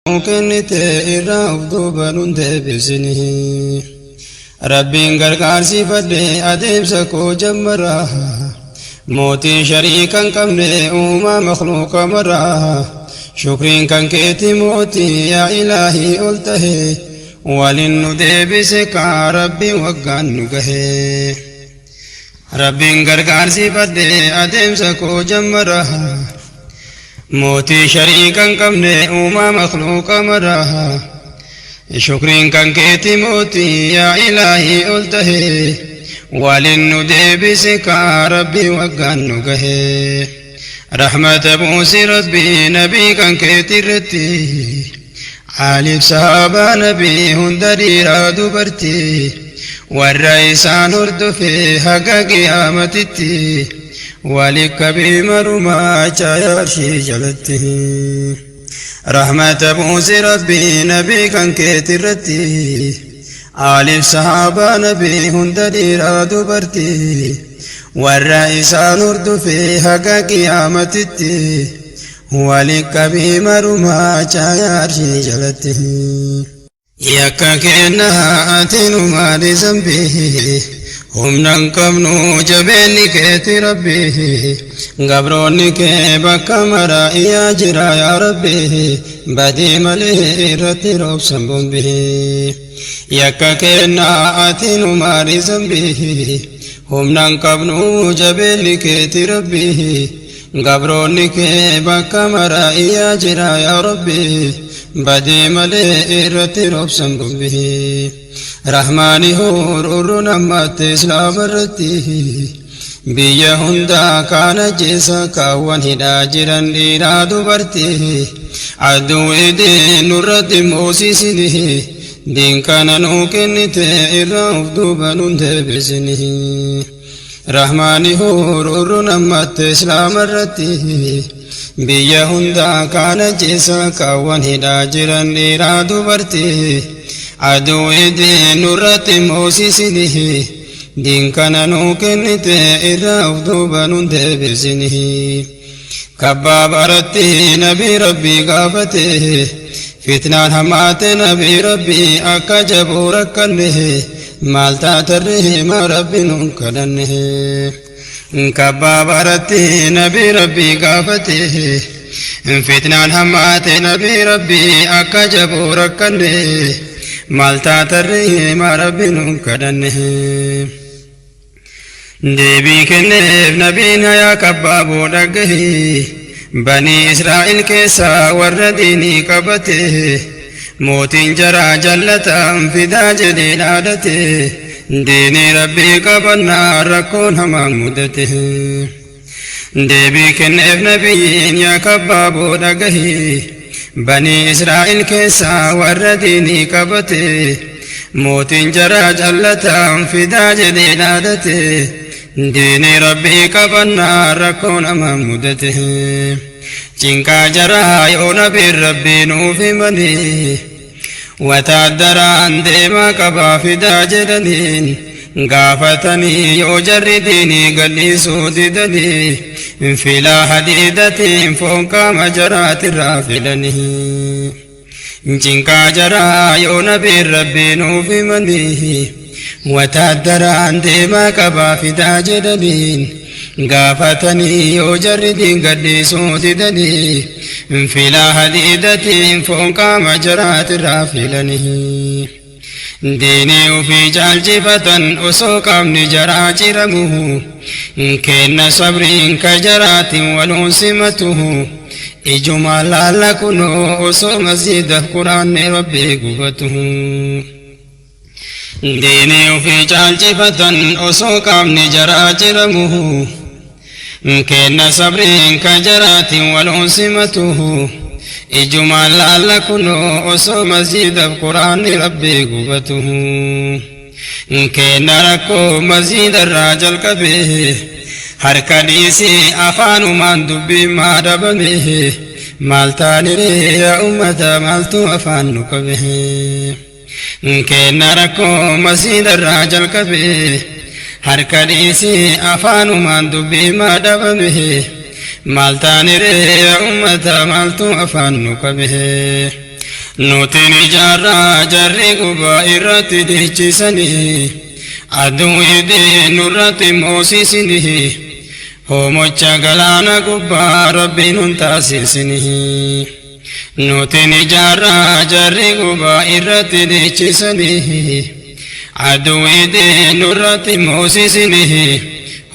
Kennite irraa of duuba nun deebisini. Rabbiin gargaarsifadhe adeemsa koo jammara. Mootiin shariika hin qabne uumaa makhluuqa mara. Shukriin kan keeti mootii yaa ilaahii ol tahe. Walin nu deebise kaa Rabbiin waggaan nu gahe. Rabbiin gargaarsifadhe adeemsa koo jammara. Mootii shariika hin qabne uumaa makhluuqa mara. Shukriin kan keeti mootii yaa ilaahii ol tahe. Walin nu deebise kaa Rabbi waggaan nu gahe. Rahmata buusi Rabbi nabii kan keeti irratti. Aaliif sahaabaa nabii hunda dhiiraa dubartii. Warra isaan hordofe haga qiyaamatitti. Wali qabii marumaa caayaa arshii jalatti. Rahmata buusi Rabbi nabii kan keeti irratti. Aaliif sahaabaa nabii hunda dhiiraa dubartii. Warra isaan hordofe haga qiyaamatitti. Wali qabii marumaa caayaa arshii jalatti. Yakka kenna ati nu maali zambii. Humna hin qabnu jabeenni keeti Rabbi. Gabroonni kee bakka mara iyyaa jira yaa Rabbi. Badii malee irratti roobsan bombii. Yakka kenna ati nu maali zambii. Humna hin qabnu jabeenni keeti Rabbi. Gabroonni kee bakka mara iyyaa jira yaa Rabbi. Badii malee irratti roobsan bombii. Rahmaani hururru namatti islaama irratti. Biyya hundaa kaan ajjeesa kaawwan hidhaa jiran dhiiraa dubartii. Aduwwi diin nurratti moosisini. Diin kana nuu kennite irraa of duuba nun deebisini. Rahmaani hururru namatti islaama irratti. Biyya hundaa kaan ajjeesa kaawwan hidhaa jiran dhiiraa dubartii. Aduwwi diin nurratti moosisini. Diin kana nuu kennite irraa of duuba nun deebisini. Kabbaa baratti nabii Rabbii gaafate. Fitnaan hamaate nabii Rabbii akka jabuu rakkanne. Maal taatarree maa Rabbi nun kadhanne. Kabbaa baratti nabii Rabbii gaafate. Fitnaan hamaate nabii Rabbii akka jabuu rakkanne. Maal taatarree maa Rabbi nun kadhanne. Deebii kenneef nabiin hayaa kabbaaboo dhagahe. Banii Israa'el keessaa warra diinii qabate. Mootiin jaraa jallataan fidaa jedhee dhaadate. Diinii Rabbii qabannaa rakkoon hamaa mudate. Deebii kenneef nabiyyiin yaa kabbaaboo dhagahe. Banii Israa'el keessaa warra diinii qabate. Mootiin jaraa jallataan fidaa jedhee dhaadate. Diinii Rabbii qabannaa rakkoon hamaa mudate. Cinqaa jaraa yoo nabiin Rabbii nuuf himanii. Wataaddaraan deemaa qabaa fidaa jedhaniin. Gaafatanii yoo jarri diinii gadhiisuu didanii. Filaa hadiidatiin foon qaama jaraatirraa filanii. Cinqaa jaraa yoo nabiin Rabbii nuuf himanii. Wataaddaraan deemaa qabaa fidaa jedhaniin. Gaafatanii yoo jarri diin gadhiisuu didanii. Filaa hadiidatiin foon qaama jaraatirraa filanii. Diinii ofii caalchifatan osoo qaamni jaraa ciramu. Kenna sabriin ka jaraatiin waluun simatu. Ijuma laalla kunoo osoo masjida quraanni Rabbii gubatu. Diinii ofii caalchifatan osoo qaamni jaraa ciramu. Kenna sabriin ka jaraatiin waluun simatu. Ijuma laalla kunoo osoo masjida quraanni Rabbii gubatu. Kenna rakkoo masjida irraa jalqabe. Harka dhiisii afaanumaan dubbii maa dhabame. Maal taaniree yaa ummata maaltu afaan nu qabe. Kenna rakkoo masjida irraa jalqabe. Harka dhiisii afaanumaan dubbii maa dhabame. Maal taaniree yaa ummata maaltu afaan nu qabe. Nutiin ijaarraa jarri gubaa irratti dhiichisanii, aduu idee nurratti moosisanii, hoomocha galaana gubbaa Rabbiin nun taasisinii. Nutiin ijaarraa jarri gubaa irratti dhiichisanii, aduu idee nurratti moosisanii,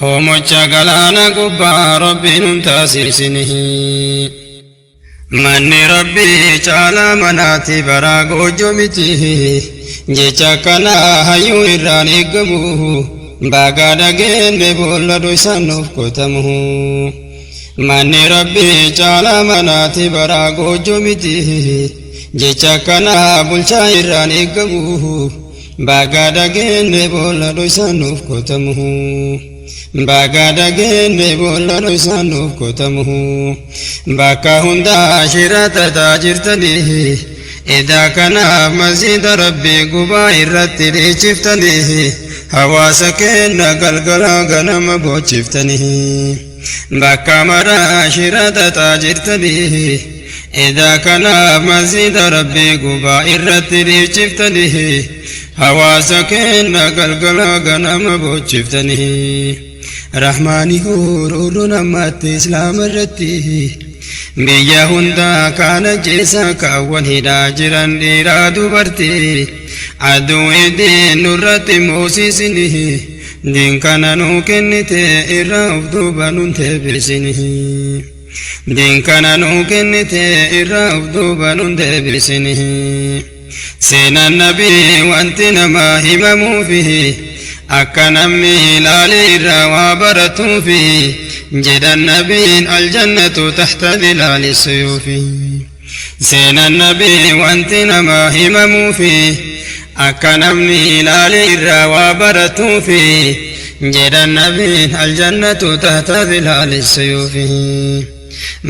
hoomocha galaana gubbaa Rabbiin nun taasisinii. Manni Rabbii caalaa manaati baraa goojjoo miti, jecha kana hayyuu irraan eeggamu, bagaa dhageenne boolla dhoysaan nuuf qotamu. Manni Rabbii caalaa manaati baraa goojjoo miti, jecha kana bulchaa irraan eeggamu, bagaa dhageenne boolla dhoysaan nuuf qotamu. Bagaa dhageenne boolla dhoysaan nuuf qotamu. Bakka hundaa shira tataa jirtanii, edaa kanaaf masjida Rabbii gubaa irratti dhiichiftanii, hawaasa keenya galgala ganama boochiftanii. Bakka maraa shira tataa jirtanii, edaa kanaaf masjida Rabbii gubaa irratti dhiichiftanii, hawaasa keenya galgala ganama boochiftanii. Rahmaani huruuruu namatti Islaama irratti biyya hundaa kana jeessa kaawwan hidhaa jiran dhiiraa dubartii, aduu idiin nurratti moosisini, diin kana nuu kennite irraa of duuba nun deebisini. Diin kana nuu kennite irraa of duuba nun deebisini. Seenaan nabii wanti nama himamuufi akka namni ilaalee irraa waa baratuufi jedhan nabiin, aljannatu tahta dhilaali suyuufi. Seenaan nabii wanti nama himamuufi akka namni ilaalee irraa waa baratuufi jedhan nabiin, aljannatu tahta dhilaali suyuufi.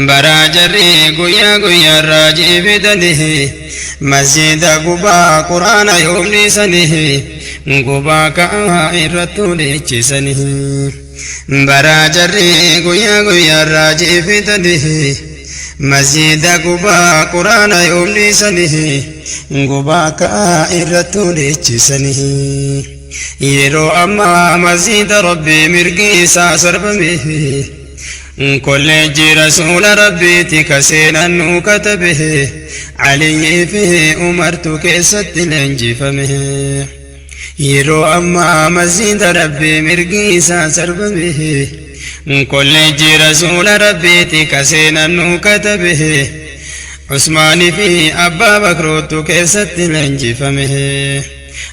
Baraa jarri guyyaa guyyaarraa jiibitanii, masjida gubaa quraana yoomnisanii, gubaa ka'aa irrattu dhiichisanii. Baraa jarri guyyaa guyyaarraa jiibitanii, masjida gubaa quraana yoomnisanii, gubaa ka'aa irrattu dhiichisanii. Yeroo ammaa masjida Rabbii mirgi isaa sarbame, kolleejjii rasuula Rabbiiti ka seenan nuu katabe, Aliyyii fi Umartu keessatti leenjifame. Yeroo ammaa masjida Rabbii mirgi isaa sarbame, kolleejjii rasuula Rabbiiti ka seenan nuu katabe, Usmaanii fi Abbaa Bakroottu keessatti leenjifame.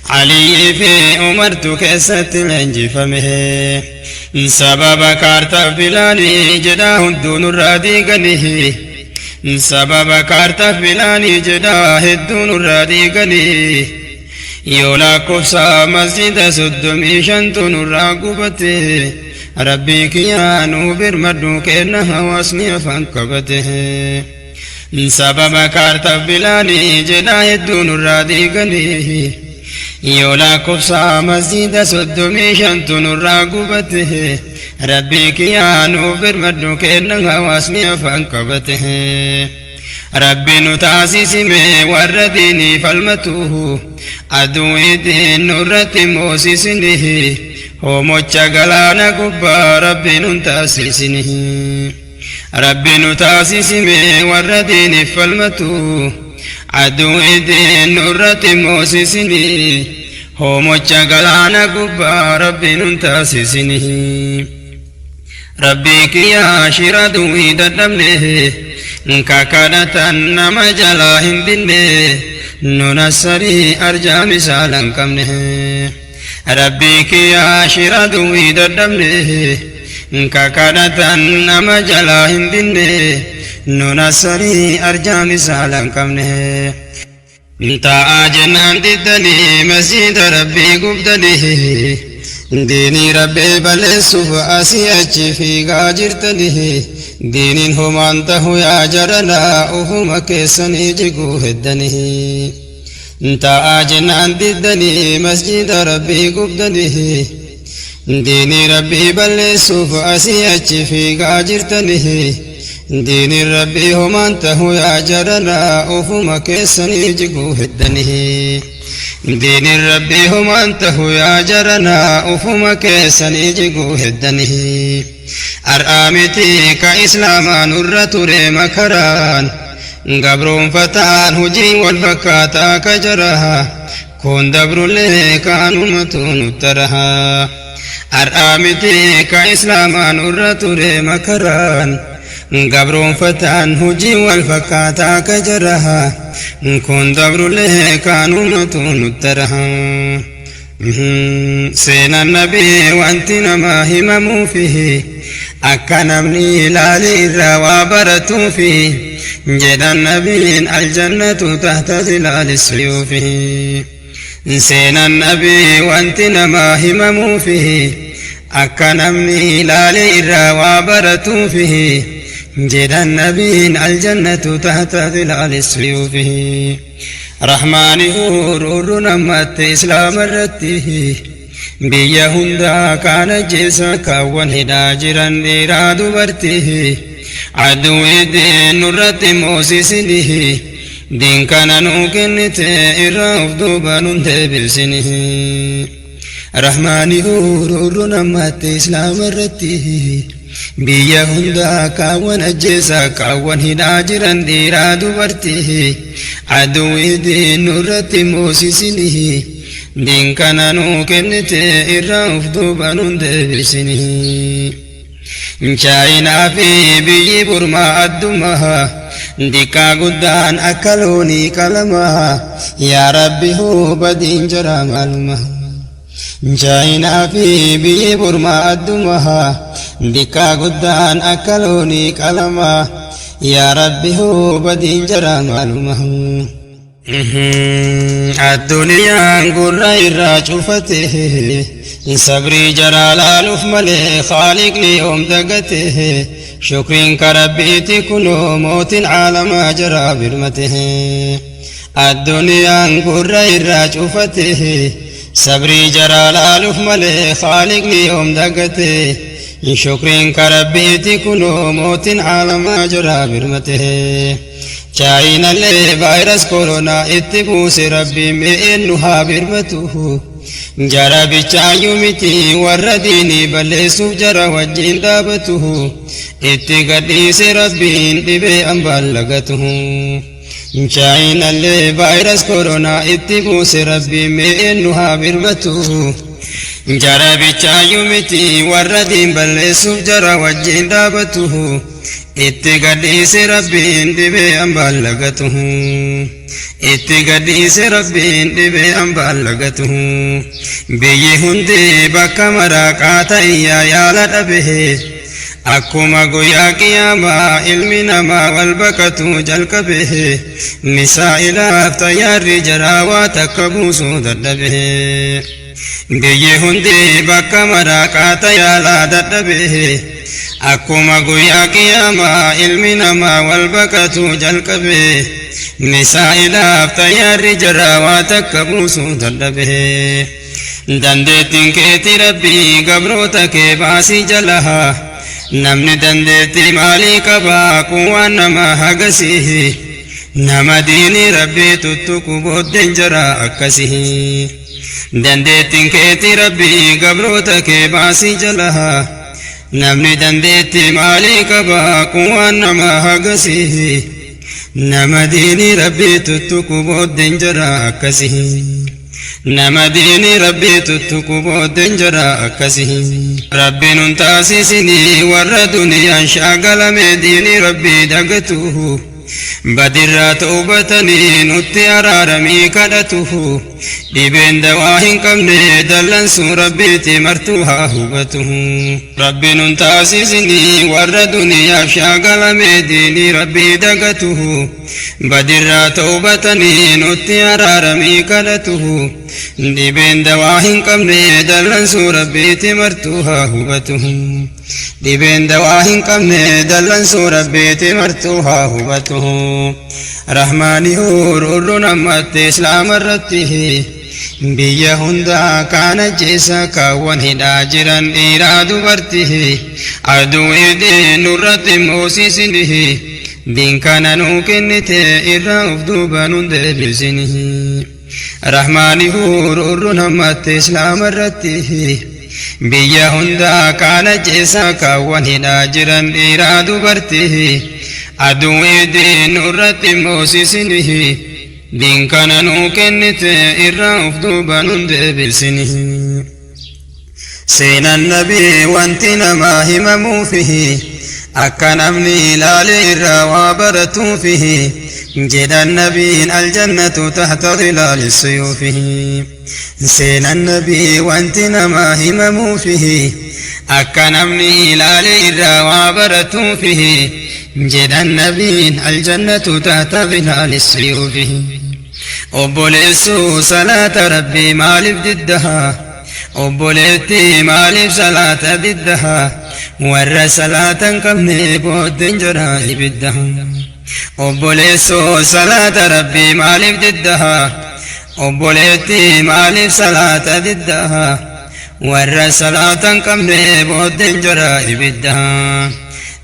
Aliyyii fi Umartu keessatti leenjifame. Sababa kaartaaf bilaanii jedhaa hunduu nurraa diiganii. Sababa kaartaaf bilaanii jedhaa hedduu nurraa diiganii. Yoo lakkoofsa masjida 35tu nurraa gubate, Rabbii kiyyaa nuu birmadhu kenna hawaasni afaan qabate. Sababa kaartaaf bilaanii jedhaa hedduu nurraa diiganii. Yoo lakkoofsa masjida 35tu nurraa gubate, Rabbii kiyyaa nuuf birmadhu kenna hawaasni afaan qabate. Rabbi nu taasisime warra diinii falmatu, aduu idiin nurratti moosisini, hoomocha galaana gubbaa Rabbi nun taasisini. Rabbi nu taasisime warra diiniif falmatu, aduu idiin nurratti moosisini, hoomocha galaana gubbaa Rabbi nun taasisini. Rabbii kiyyaa shira duwwii dadhabne, kakadhatan nama jalaa hin dinne, nun assarii arjaa misaala hin qabne. Rabbii kiyyaa shira duwwii dadhabne, kakadhatan nama jalaa hin dinne, nun assarii arjaa misaala hin qabne. Taa'aa jennaan diddanii masjida Rabbii gubdanii, diinii Rabbii balleessuuf asii achi fiigaa jirtanii, diiniin homaan tahu yaa jaranaa ufuma keessanii jiguu heddanii. Taa'aa jennaan diddanii masjida Rabbii gubdanii, diinii Rabbii balleessuuf asii achi fiigaa jirtanii, Diiniin Rabbii homaan tahu yaa jaranaa ofuma keessanii jiguu heddanii. Diiniin Rabbii homaan tahu yaa jaranaa ofuma keessanii jiguu heddanii. Har'aa miti ka Islaamaa nurra ture makaraan, gabroonfataan hojiin wal fakkaataa ka jaraa, kun dabrullee kaanumatu nuttaraha. Har'aa miti ka Islaamaa nurra ture makaraan, gabroonfataan hojii wal fakkaataa ka jaraa, kun dabrullee kaanumatu nuttaraha. Seenaan Nabii wanti namaa himamuufi akka namni ilaali irraa waa baratuufi jedhan Nabiin aljannatu tahta zilaali suyuufi. Seenaan Nabii wanti namaa himamuufi akka namni ilaali irraa waa baratuufi jedhan Nabiin aljannatu tahta zilaali suyuufi. Rahmaani huruurru namatti Islaama irratti, biyya hundaa kaan ajjeesa kaawwan hidhaa jiran dhiiraa dubartii. Aduwwi nurratti moosisini, diin kana nuu kennite irraa of duuba nun deebisini. Rahmaani huruurru namatti Islaama irratti, biyya hundaa kaawwan ajjeesa kaawwan hidhaa jiran dhiiraa dubartii. Aduwwi nurratti moosisini, diin kana nuu kennite irraa of duuba nun deebisini. Chaayinaa fi biyyi Burmaa addumaa, diqqaa guddaan akka loonii qalamaa, yaa Rabbi hoo badiin jara maaluma. Chaayinaa fi biyyi Burmaa addumaa, diqqaa guddaan akka loonii qalamaa, yaa Rabbi hoo badiin jara maaluma. Adduniyaan gurra irraa cufate, sabrii jaraa laaluuf malee Khaaliqni yoom dagate? Shukriin ka Rabbiiti kunoo, mootiin caalamaa jaraa birmate. Adduniyaan gurra irraa cufate, sabrii jaraa laaluuf malee Khaaliqni yoom dagate? Shukriin ka Rabbiiti kunoo, mootiin caalamaa jaraa birmate. Chaayinallee vaayirasi koronaa itti buuse, Rabbiin mi'eennu haa birmatu. Jara bichaayyuu miti, warra diinii balleessuuf jara wajjin dhaabatu itti gadhiise Rabbiin dhibee ambaan lagatu. Chaayinallee vaayirasi koronaa itti buuse, Rabbiin mi'eennu haa birmatu. Jara bichaayyuu miti, warra diin balleessuuf jara wajjin dhaabatu itti gadhiise Rabbiin dhibee ambaan lagatu. Itti gadhiise Rabbiin dhibee ambaan lagatu. Biyyi hundi bakka maraa qaata iyyaa yaala dhabe, akkuma guyyaa qiyaamaa ilmi namaa wal baqatu jalqabe, misaa'ilaaf xayyaarri jaraa waa takka buusuu dadhabe. Biyyi hundi bakka maraa qaata yaalaa dadhabe, akkuma guyyaa qiyaamaa ilmi namaa wal baqatu jalqabe, misaa'ilaaf xayyaarri jaraa waa takka buusuu dadhabe. Dandeettiin keeti Rabbii, gabroota kee baasii jalaha. Namni dandeettii maalii qabaa kun waan nama hagasii? Nama diinii Rabbii tuttuqu booddeen jara akkasii. Dandeettiin keeti Rabbii, gabroota kee baasii jalaha. Namni dandeettii maalii qabaa kun waan nama hagasii? Nama diinii Rabbii tuttuqu booddeen jara akkasii. Nama diinii Rabbii tuttuqu booddeen jara akkasii. Rabbiin hun taasisinii warra duniyaan shaagalame diinii Rabbii dagatu. Badirraa toobatanii nutti araaramii kadhatu. Dhibeen dawaa hin qabne dallansuu Rabbiiti martuu haa hubatu. Rabbiin hun taasisinii warra duniyaaf shaagalame diinii Rabbii dagatu. Badirraa toobatanii nutti araaramii kadhatu. Dhibeen dawaa hin qabne dallansuu Rabbiiti martuu haa hubatu. Dhibeen dawaa hin qabne dallansuu Rabbiiti martuu haa hubatu. Rahmaani huruurru namatti Islaama irratti. Biyya hundaa kaan ajjeesa kaawwan hidhaa jiran dhiiraa dubartii. Aduu idii nurratti moosisini. Diin kana nuu kennite irraa of duuba nun deebisini. Rahmaani huururru namatti islaama irratti. Biyya hundaa kaan ajjeesa kaawwan hidhaa jiran dhiiraa dubartii. Aduu idii nurratti moosisini. Diin kana nuu kennite irraa of duuba nun deebisini. Seenaan nabii wanti namaa himamuufi akka namni ilaale irraa waa baratuufi jedhan nabiin aljannatu tahta dhilaali suyuufi. Seenaan nabii wanti namaa himamuufi akka namni ilaale irraa waa baratuufi jedhan nabiin aljannatu tahta dhilaali suyuufi. Obboleessuu salaata rabbii maaliif diddaha? Obboleettii maaliif salaata diddaha? Warra salaata hin qabne booddeen jara ibiddaha. Obboleessoo salaata rabbii maaliif diddaha? Obboleettii maaliif salaata diddaha? Warra salaata hin qabne booddeen jara ibiddaha.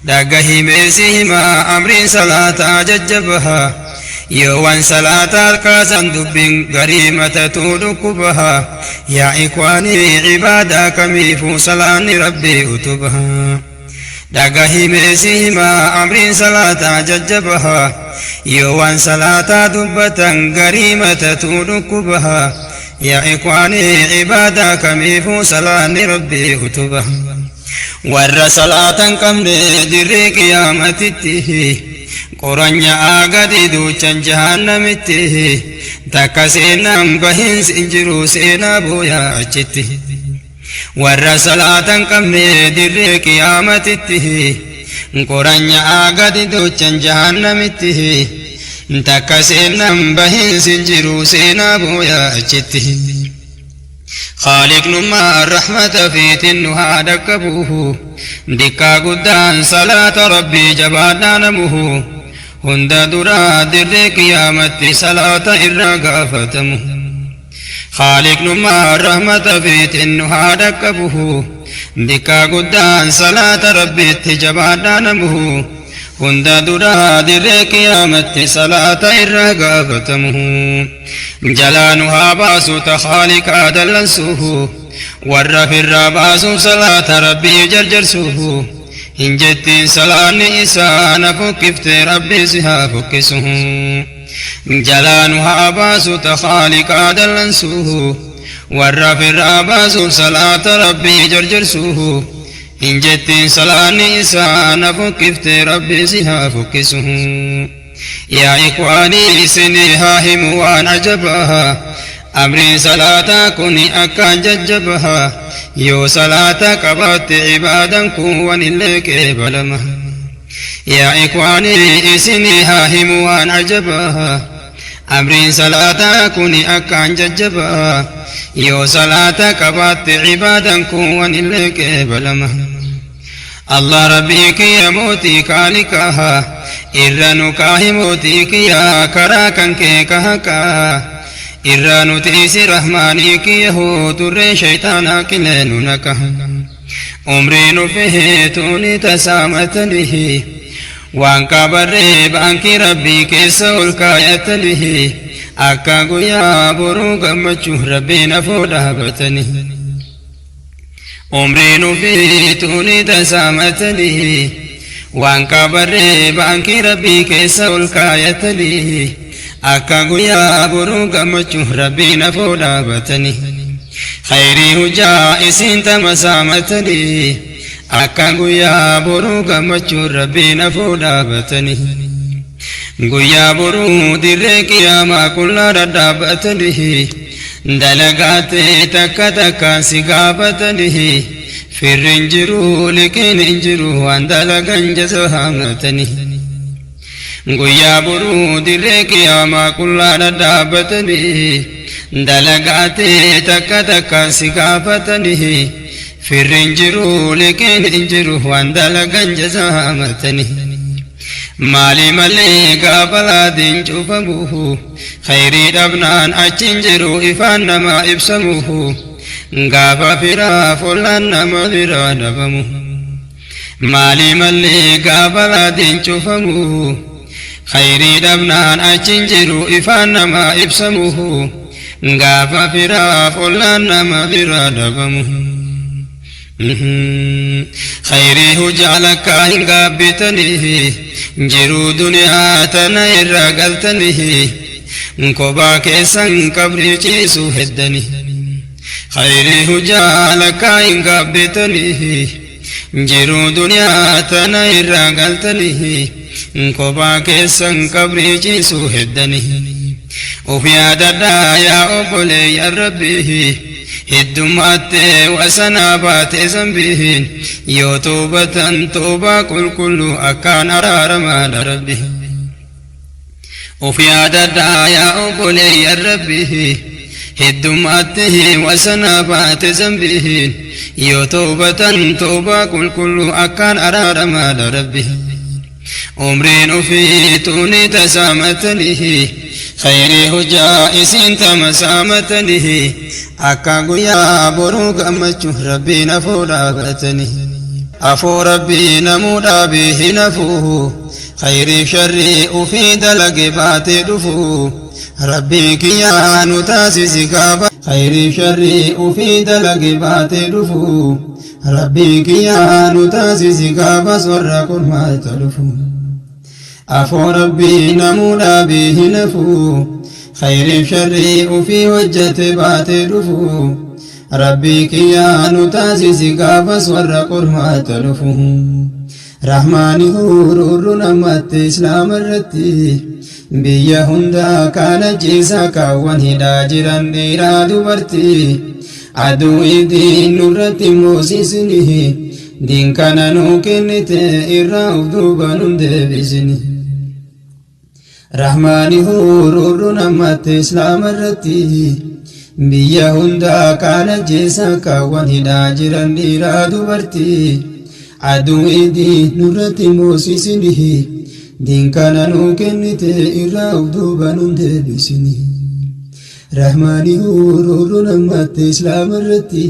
Dhagahi meesi himaa amriin salaataa jajjabaha. Yoo waan salaataa kaasan dubbiin garii matatuu dhukkubaha. Yaa ikwaanii ibaadaa kamiifuu salaanni rabbii utubaha. Dhagahi meesi himaa amriin salaataa jajjabaha. Yoo waan salaataa dubbatan garii matatuu dhukkubaha. Yaa ikwaanii ibaadaa kamiifuu salaanni rabbii utubaha. Warra salaata hin qabne dirree qiyaamatitti qoranya gadi duuchan jahannamitti takka seenaan bahiinsi hin jiru seenaa booyaa achitti. Warra salaata hin qabne dirree qiyaamatitti qoranya gadi duuchan jahannamitti takka seenaan bahiinsi hin jiru seenaa booyaa achitti. Khaliqnummaa rahmata fiitin nu haa dhaqqabuuhu dikkaa guddaan salaata rabbii jabaadhaa namuhu hunda duraa dirree qiyaamatti salaata irraa gaafatamu. Khaliqnummaa rahmata fiitin nu haa dhaqqabuuhu dikkaa guddaan salaata rabbiitti jabaadhaa namuhu hunda duraa dirree qiyaamatti salaata irraa gaafatamu. Jalaa nu haa baasu ta khaaliqaa dallansuuhu warra firraa baasuuf salaata rabbii jarjarsuuhu hin jettiin salaanni isaa na fokkifte rabbii si haa fokkisuhu. Jalaa nu haa baasu ta khaaliqaa dallansuuhu warra firraa baasuuf salaata rabbii jarjarsuuhu hin jettiin salaanni isaa na fokkifte rabbii si haa fokkisuhu. Yaa ikwaanii isinii haa himu waan ajabaha amriin salaataa kun akkaan jajjabaha yoo salaata qabaatte ibaadan kun wan illee qeebalama. Yaa ikwaanii isinii haa himu waan ajabaha amriin salaataa kun akkaan jajjabaha yoo salaata qabaatte ibaadan kun wan illee qeebalama. Allah rabbii kiyya mootii kaalikaha irra nu kaahi mootii kiyya karaa kan kee kahaqaa irra nu tiisi rahmaanii kiyya hoo turree shayxaanaa qilee nu naqaha. Umrii nu feheetuuni tasaamatanihi waan qabarree baankii rabbii keessa ol kaayatanihi akka guyyaa boruu gammachuu rabbiin afoo dhaabatanihi. Umrii nu feetuuni tasaamatanii waan qabarree baankii rabbii keessa ol kaayatanii akka guyyaa boruu gammachuu rabbiin afoo dhaabatanii. Khayrii hujaa isin tamasaamatanii akka guyyaa boruu gammachuu rabbiin afoo dhaabatanii. Guyyaa boruu dirree qiyaamaa qullaa dhadhaabbatanii dalagaate takka takkaan si gaafatanii firri hin jiru liqiin hin jiru waan dalagan jasa haamatanii. Guyyaa boruu dirree qiyaamaa qullaa dhadhaabbatanii dalagaate takka takkaan si gaafatanii firri hin jiru liqiin hin jiru waan dalagan jasa haamatanii. Maali malee gaafa laatiin cufamuhu khayrii dhabnaan achiin jiru ifaan nama ibsamuhu gaafa firaaf ollaan nama biraa dhabamu. Maali malee gaafa laatiin cufamuhu khayrii dhabnaan achiin jiru ifaan nama ibsamuhu gaafa firaaf ollaan nama biraa dhabamu. Khayrii hujaa lakkaa hin gaabbitanii jiruu duniyaa tana irraa galtanii kophaa keessan qabrii ciisuu heddanii. Khayrii hujaa lakkaa hin gaabbitanii jiruu duniyaa tana irraa galtanii kophaa keessan qabrii ciisuu heddanii. Uf yaadadhaa yaa obboleeyyan Rabbii heddummattee wasanaa baate zambiin yoo toobatan toobaa qulqulluu akkaan araaramaadha Rabbi. Uf yaadadhaa yaa obboleeyyan Rabbii heddummattee wasanaa baate zambiin yoo toobatan toobaa qulqulluu akkaan araaramaadha Rabbi. Umriin ofii tuuni tasaamatanii khayrii hojaa isiin tamasaamatanii akka guyyaa boruu gammachuu rabbiin afoo dhaabatanii. Afoo rabbii namuu dhaabee hin hafuu khayriif sharrii ofii dalage baatee dhufuu rabbii kiyyaa nu taasisi gaafa khayriif sharrii ofii dalage baatee dhufuu rabbii kiyyaa nu taasisi gaafas warra qormaata dhufu. Afoo rabbii namuu dhaabee hin hafuu khayriif sharrii ofii hojjete baatee dhufu rabbii kiyyaa nu taasisi gaafas warra qormaata dhufu. Rahmaani huruurru namatti islaama irratti biyya hundaa kana ciisaa kaawwan hidhaa jiran dhiiraa dubartii aduu idiin nurratti moosisini diin kana nuu kennite irraa of duuba nun deebisini. Rahmaani huruurru namatti islaama irratti biyya hundaa kana ciisaa kaawwan hidhaa jiran dhiiraa dubartii aduu idiin nurratti moosisini diin kana nuu kennite irraa of duuba nun deebisini. Rahmaani huruurru namatti islaama irratti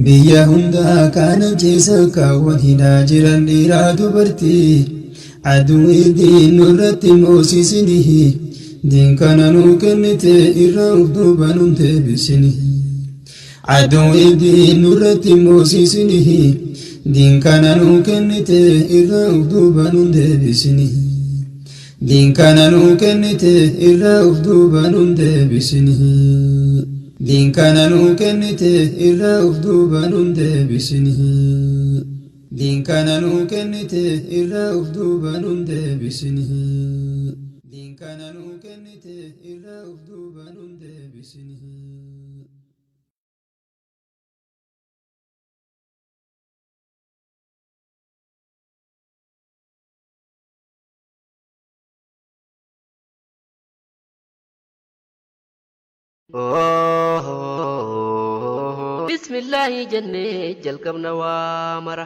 biyya hundaa kana ciisaa kaawwan hidhaa jiran dhiiraa dubartii aduu idiin nurratti moosisini diin kana nuu kennite irraa of duuba nun deebisini. Aduu idiin nurratti moosisini diin kana nuu kennite irraa of duuba nun deebisini. Diin kana nuu kennite irraa of duuba nun deebisini. Diin kana nuu kennite irraa of duuba nun deebisini. Diin kana nuu kennite irraa of duuba nun deebisini. Diin kana nuu kennite irraa of duuba nun deebisini. Bismillaahi jennee jalqabna waa mara.